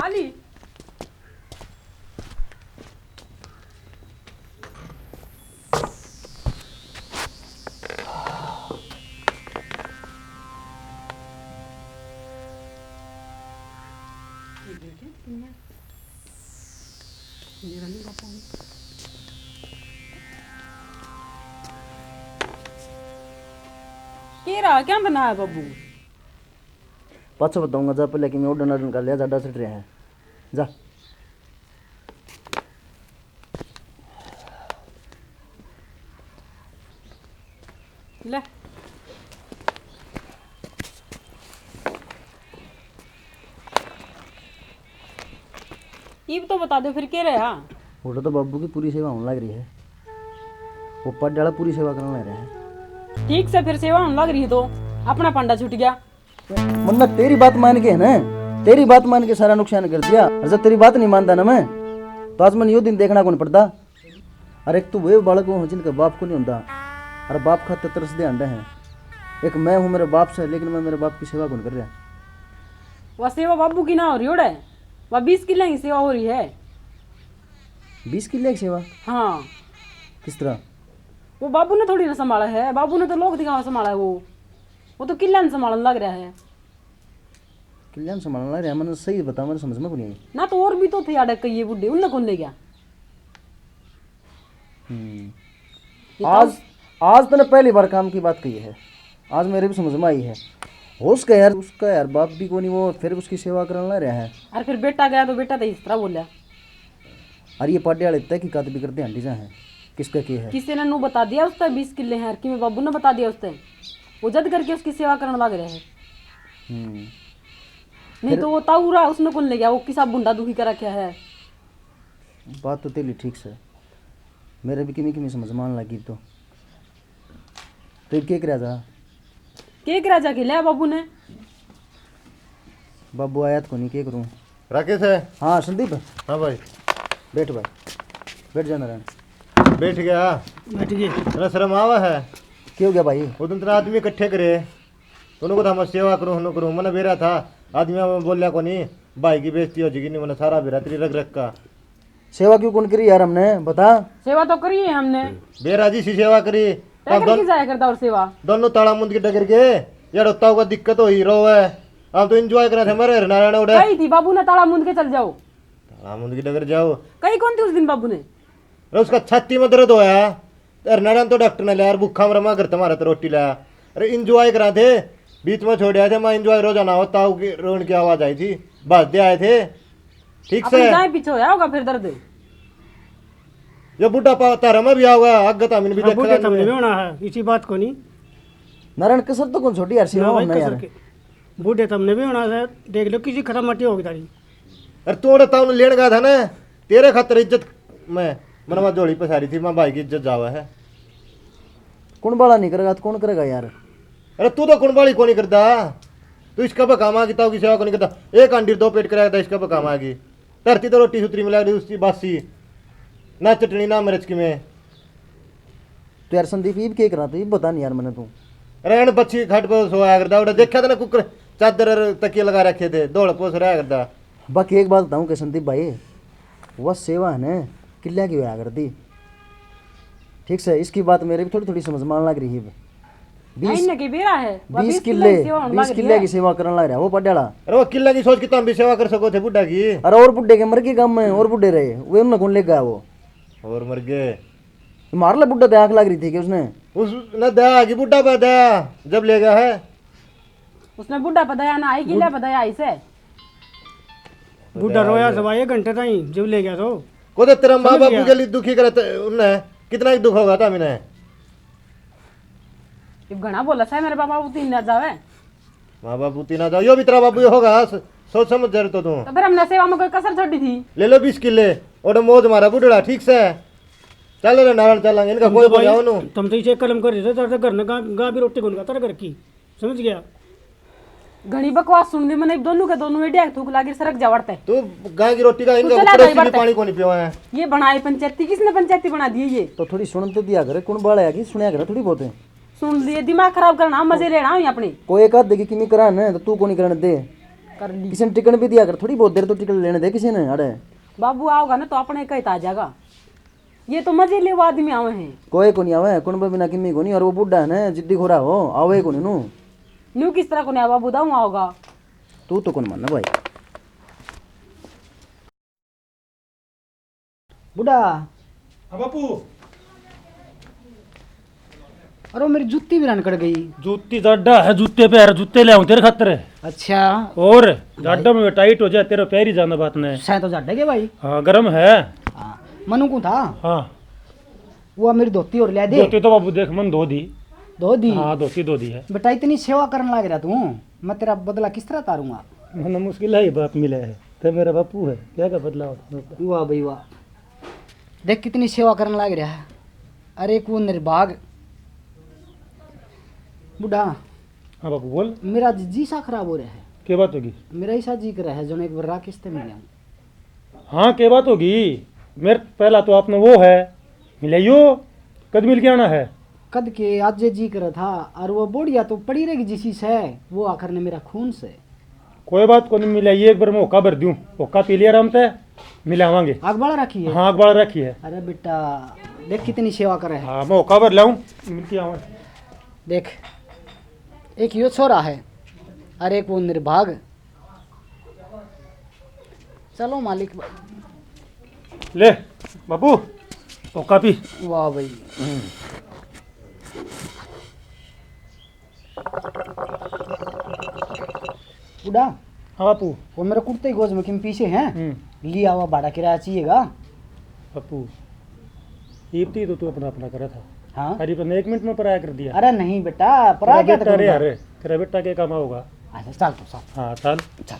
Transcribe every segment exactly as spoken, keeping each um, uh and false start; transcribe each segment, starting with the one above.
अली। के रहा, क्या बना है बाबू? पाछे बताऊंगा, जा पहले कि मैं उड़न अड़न कर लिया, जाडा सट रहा है। जा। ले। इब तो बता दो फिर के रहा? उड़े तो बाबू की पूरी सेवा होने लग रही है, वो पड्डे वाला पूरी सेवा करने लग रहा है। ठीक से फिर सेवा होने लग रही है तो अपना पंडा छूट गया। मन्ना तेरी बात मान के है ना, तेरी बात मान के सारा नुकसान कर दिया। और जब तेरी बात नहीं मानता ना मैं, तो आज मैंने यो दिन देखना कौन पड़ता। और एक तो वे बालक हो जिनका बाप को नहीं होता, और बाप खातर तरसदे हांडे हैं। एक मैं हूँ मेरे बाप से, लेकिन मैं मेरे बाप की सेवा कौन कर रहा। वह सेवा बाबू की ना हो रही ओड़े, वह बीस किले की सेवा हो रही है। बीस किले की सेवा? हाँ। किस तरह? वो बाबू ने थोड़ी ना संभाला है, बाबू ने तो लोग दिखावा संभाला है। वो वो तो किला ने संभालन लग रहा है। किला ने संभालन लग रहा है, मैंने सही बता, मेरे समझ में को नहीं आई। ना तो और भी तो थे आड़े कई बूढ़े, उनने कौन ले गया? हम्म। ये तो आज, आज तूने पहली बार काम की बात कही है, आज मेरे भी समझ में आई है। हो सके यार, उसका यार बाप भी कोनी, वो फिर उसकी सेवा करने लग रहा है। और फिर बेटा गया तो बेटा तो इस तरह बोला। अरे ये पाडे वाले तय की कात भी करते हैं, डीजा है। किसका के है? किसी ने नू बता दिया उसका बीस किले हैं, कि मैं बाबू ने बता दिया उसने। वो जद करके उसकी सेवा करने लग रहा है। हम्म। नहीं फिर तो वो ताऊ रहा, उसने कौन ले गया? वो किसा बुंडा दुखी कर रखा है। बात तो तेरी ठीक से, मेरे भी किमी किमी समझ में आने लगी तो। तो के करा जा? के करा जा के लिया बाबू ने? बाबू आया तो कोनी, के करूं? राकेश है? हाँ संदीप। हाँ भाई। बैठ भाई, बैठ जा नारायण। बैठ गया। बैठ गए। तेरा शर्म आवा है? के हो गया भाई? वो दिन तेरा आदमी इकट्ठे करे, तो उनको था मैं सेवा करूं, हनु करूं, मैंने बेरा था, आदमी में बोलिया कोनी, भाई की बेइज्जती हो जाएगी, नहीं मैंने सारा बेरा तेरी रग रग का। सेवा क्यों कौन करी यार हमने, बता। सेवा तो करी है हमने। बेरा जी सी सेवा करी। हम टहगर दोन-, की जाया करता और सेवा। दोनों ताला मुंद के डगर के, यार होता होगा दिक्कत हो ही रो है। हम तो एंजॉय करा थे, मरे हरनारायण उड़े। कही थी बाबू ने ताला मुंद के चल जाओ। ताला मुंद के डगर जाओ। कही कौन थी उस दिन बाबू ने? अरे उसका छाती में दर्द होया। अरे नारायण तो डॉक्टर ने लिया, अरे भूखा मरा मैं घर तुम्हारे तो रोटी लाया। अरे एंजॉय करा थे, बीच में छोड़ आए थे, मैं एंजॉय रोजाना होता हूँ कि रोन की आवाज आई थी, बस दे आए थे। ठीक अपने से। जाए पीछे होया होगा फिर दर्द। ये बुढ़ा पा तारा में भी आओगा, आगे तो हमने भी हाँ, देखा बूढ़े नहीं। तमने भी होना है, इसी बात को नहीं। नारायण कसर तो कौन छोटी यार, ना सेवा भाई, होना कसर यार। के। बूढ़े तमने भी होना है, देख लो किसी खत्म मटी होगी तारी। अरे तू ओड़े ताऊ ने लेण गया था ना, तेरे खातर इज्जत में मनवा झोली पसारी थी, मां भाई की इज्जत जावा है। कुण बाला नहीं करेगा तो कौन करेगा यार? अरे तू तो कुण बाली को नहीं करता, तू इसका बकामा की ताऊ की सेवा को नहीं करता। एक आंडी दो पेट करेगा था, इसका बकामा की। धरती तो रोटी सुतरी मिला रही उसकी बासी, ना चटनी ना मिर्च की में। तो यार संदीप, इब के करा तू, इब बता नहीं यार मैंने तू। रहन बच्ची खाट पर सोया करता, उड़ा देखा था ना कुकर, चादर और तकिए लगा रखे थे, दौड़ पोस रहा करता। बाकी एक बात बताऊं के संदीप भाई, वह सेवा है ना किल्या की होया करती, ठीक से, इसकी बात मेरे भी थोड़ी थोड़ी समझ में आने लग रही है। बीस इनने के बेरा है, वह बीस बीस किले, किले की सेवा होने बीस लग रही किले है। की सेवा करने लग रहा है वो पड्याला। अरे वो किले की सोच के तुम भी सेवा कर सको थे बुढ़ा की। अरे और बुढ़े के मर गए गाम में, और बुढ़े रहे, वे उन्हें कौन ले गया वो? और मर गए। मार ले बुढ़ा, दया आंख लग रही थी कि उसने? उसने दया आ गई बुढ़ा पे, दया जब ले गया है। उसने बुढ़ा पे दया ना आई, किले पे दया आई से। बूढ़ा रोया सवा एक घंटे ताई जब ले गया तो। को तो तेरा माँ समझ बापू गया। के लिए दुखी करे ते उनने कितना ही दुख होगा था मैंने। इब घना बोला सा मेरे बाबा उती ना जावे। माँ बाप उती ना जाओ, यो भी तेरा बाबू होगा, स-, सोच समझ जा रहे तो तू। तो फिर हमने सेवा में कोई कसर छोड़ी थी? ले लो बीस किले, और मौज मारा बुढ़ड़ा, ठीक से। चल रे नारायण, चलांगे, इनका कोई बोला नु। तुम तो इसे कलम कर देते, तेरे घर ने गां, गां भी रोटी कौन खाता घर की, समझ गया? घणी बकवास सुन ली मैंने, दोनों के दोनों एडिया थूक लागी, सरक जा वड़ते। तू गाय की रोटी का, इनका चला ऊपर जाए से भी वड़ते। पानी को नहीं पियो है। ये बनाए पंचायती, किसने पंचायती बना दिए ये? तो थोड़ी सुन तो दिया करे, कौन बाला है कि सुनया करे थोड़ी बहुत। सुन लिए, दिमाग खराब करना, मजे लेना है अपने। कोई एक आध देखी किमी करा ना, तो तू को नहीं करने दे। कर ली। किसी ने टिकट भी दिया कर, थोड़ी बहुत देर तो टिकट लेने दे किसी ने। अरे बाबू आओगा ना तो अपने कहित आ जाएगा। ये तो मजे ले आदमी आवे हैं। कोई को नहीं आवे, कुण पे बिना किम्मी को नहीं। और वो बूढ़ा है ना, जिद्दी खोरा हो, आवे को नहीं नू। न्यू किस तरह को नहीं आवा, बुदाऊ आओगा। तू तो कौन मानना भाई। बूढ़ा। हाँ बापू। अरे, मेरी जूती भी रनकड़ गई। जूती जाडा है, जूते पे यार, जूते ले आऊं तेरे खातर। अच्छा। और जाडा में टाइट हो जाए, तेरे पैर ही जाना बात ने। सै तो जाडे के भाई। हाँ, गरम है। हाँ, मनु को था। हाँ। वो मेरी धोती और ले दे। धोती तो बाबू देख, मन धो दी। धो दी? हाँ, धोती धो दी है। बेटा, इतनी सेवा करने लग रहा तू, मैं तेरा बदला किस तरह तारूंगा? मन मुश्किल है, ये बाप मिला है, ते मेरा बापू है, क्या का बदला होता? वाह भाई वाह। देख कितनी सेवा करने लग रहा है। अरे को निर्भाग बूढ़ा। हाँ बापू बोल। मेरा जी सा खराब हो रहा है। क्या बात होगी? मेरा ऐसा जी कर रहा है जो एक बार राकेश से मिल आऊं। हाँ, क्या बात होगी? मेरे पहला तो आपने वो है मिलाइयो, कद मिल के आना है? कद के आज जी कर रहा था। और वो बोढ़िया तो पड़ी रहेगी जिसी से, वो आखिर ने मेरा खून से। कोई बात को नहीं, मिलाइए एक बार, मैं होका भर दूं, होका पी लिया आराम से, मिलावांगे। आग बाल रखी है? हाँ, आग बाल रखी है। अरे बेटा, देख कितनी सेवा करे है। हाँ, मैं होका भर लाऊं, मिल के आऊं। देख, एक यो छोरा है, अरे एक वो निर्भाग। चलो मालिक भाई। ले बाबू, होका पी। वाह भाई। बूढ़ा। हाँ बापू। वो मेरे कुर्ते की गोज में किम पीछे हैं। हम्म। लिया हुआ भाड़ा किराया चाहिएगा। बापू, इब तो तू अपना अपना करा था। हाँ। अरे तूने एक मिनट में पराया कर दिया। अरे नहीं बेटा, पराया क्या था? अरे तेरा बेटा के काम आओगा। अच्छा, चल तू, चल। हाँ, चल। चल।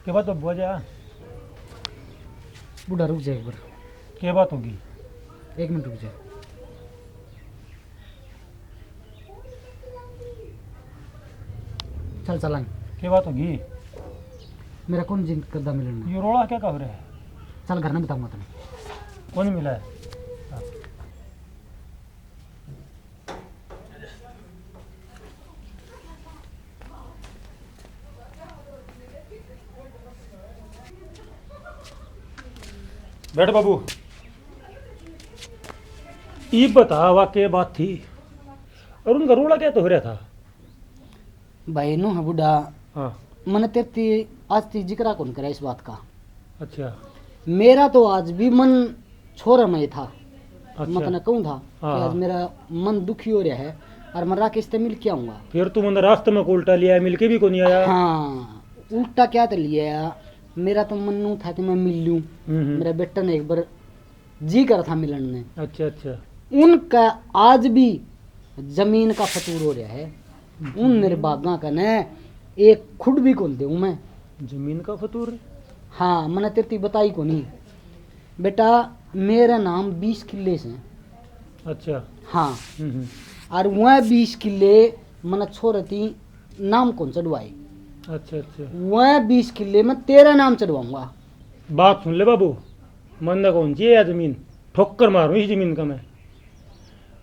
के बात हो बुआ जा? बूढ़ा रुक जा एक बार। के बात होगी? एक मिनट रुक जा। चल चलांगे। के बात होगी? मेरा कौन जिंद करदा मिलना। ये रोला क्या कर रहा है? चल घर में बताऊंगा तने। कौन मिला है? बैठ बाबू, इब बता वा के बात थी और उनका रोला क्या तो हो रहा था? भाई नो है बूढ़ा। हाँ। मैंने तेरे ती आज ती जिक्रा कौन करा इस बात का। अच्छा। मेरा तो आज भी मन छोरा में था। अच्छा। मैं तने कहूँ था कि हाँ, आज हाँ। मेरा मन दुखी हो रहा है और मैं राकेश ते मिल के आऊंगा। फिर तू मैंने रास्ते में को उल्टा लिया, मिल के भी को नहीं आया। हाँ, उल्टा क्या तो लिया, मेरा तो मन नू था कि मैं मिल लूँ। हम्म, हम्म। मेरा बेटा ने एक बार जी कर था मिलन ने। अच्छा, अच्छा। उनका आज भी जमीन का फतूर हो रहा है। उन निर्भागा कने एक खुड भी कौन देऊँ मैं। जमीन का फतूर? हाँ, मैंने तेरे ती बताई कोनी। बेटा, मेरा नाम बीस किले से। अच्छा। हाँ। हम्म, हम्म। और वह बीस किले मैंने छोरे ती नाम कौन चढ़वाए। अच्छा, अच्छा। वह बीस किले मैं तेरा नाम चढ़वाऊंगा। बात सुन ले बाबू, मन ना कौन चाहिए या जमीन, ठोकर मारूं इस जमीन का मैं।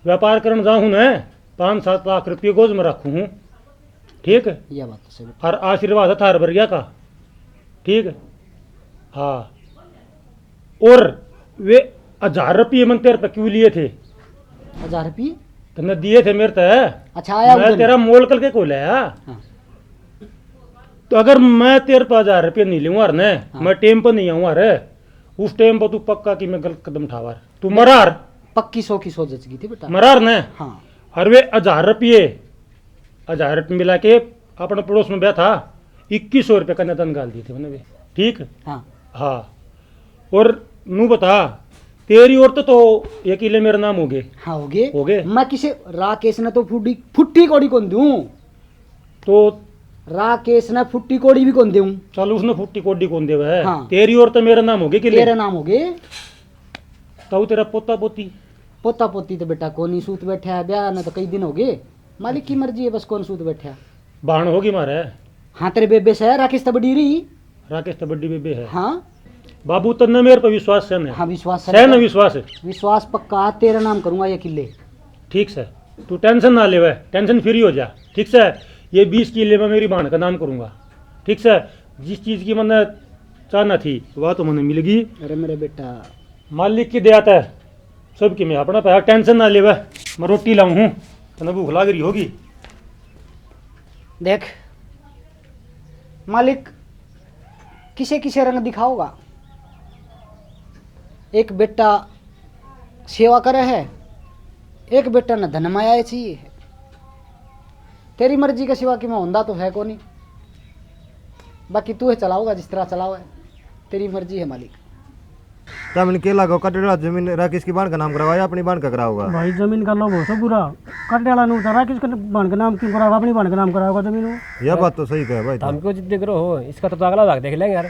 व्यापार करन जाऊँ ना, पाँच सात लाख रुपये गोज में रखूँ हूँ, ठीक? यह बात तो सही। और आशीर्वाद है थार बरिया का, ठीक? हाँ। और वे हजार रुपये मन तेरे पे क्यों लिए थे? हजार रुपये? तन्ने दिए थे मेरे ते। अच्छा, आया मैं उधर। तेरा मोल करके को लाया। हाँ। तो अगर मैं तेरे पे हजार रुपये नहीं लूँ यार ने, हाँ। मैं टेम पर नहीं आऊँ यार, उस टाइम पर तू पक्का कि मैं गलत कदम उठावा, तू मरार। पक्की सौ की सौ जच गई थी बेटा। मरार ने? हाँ। और वे हजार रुपये, हजार रुपये मिला के अपने पड़ोस में ब्याह था, इक्कीस सौ रुपये कन्यादान गाल दिए थे मैंने वे। ठीक? हाँ। हाँ। और नू बता, तेरी औरत तो ये किले मेरे नाम हो गए। हाँ, हो गए। हो गए। मैं किसे राकेश ने तो फुटी, फुट्टी कोड़ी कौन दूं? तो राकेश ने फुट्टी कोड़ी भी कौन देऊं? चल, उसने फुट्टी कोड़ी कौन देवे है? हाँ। तेरी औरत तो मेरे नाम हो गए किले। तेरे नाम हो गए। तो तेरा पोता पोती? पोता पोती तो बेटा कोनी, सूत बैठा है, ब्याह ने तो कई दिन हो गए। मालिक की मर्जी है, बस कौन सूत बैठा। भाण होगी मारे। हाँ, तेरे बेबे से राकेश तो बड़ी रही। राकेश तो बड़ी बेबे है। हाँ। बाबू, तन्ने मेरे पे विश्वास है ना? हाँ, विश्वास है। सै ना विश्वास? विश्वास पक्का, तेरा नाम करूंगा ये किले। ठीक से, तू टेंशन ना लेवे, टेंशन फ्री हो जा। ठीक से, ये बीस किले मैं मेरी भाण का नाम करूंगा। ठीक से, जिस चीज की मैंने चाहना थी, वह तो मैंने मिल गई। अरे मेरे बेटा। मालिक की दया तै सब की मैं अपना पैसा, टेंशन ना लेवे। मैं रोटी लाऊं हूँ, तन्ने भूख लाग रही होगी। देख मालिक, किसे किसे रंग दिखाओगा। एक बेटा सेवा करे है, एक बेटा ने धन माया चाहिए है। तेरी मर्जी के सिवा कि मैं होंदा तो है कोनी, बाकी तू है चलाओगा जिस तरह चलाओ है, तेरी मर्जी है मालिक। तम इनके लागो कटड़ा जमीन राकेश की बाण का नाम करावा या अपनी बाण का कराओगा? भाई, जमीन का लोभ हो सो बुरा। कटड़ा नु तो राकेश के बाण का नाम क्यों कराओगा, अपनी बाण का नाम कराओगा जमीन वो। यह बात तो सही कहे भाई। हम क्यों जिद्द करो हो, इसका तो अगला भाग देख लेंगे यार।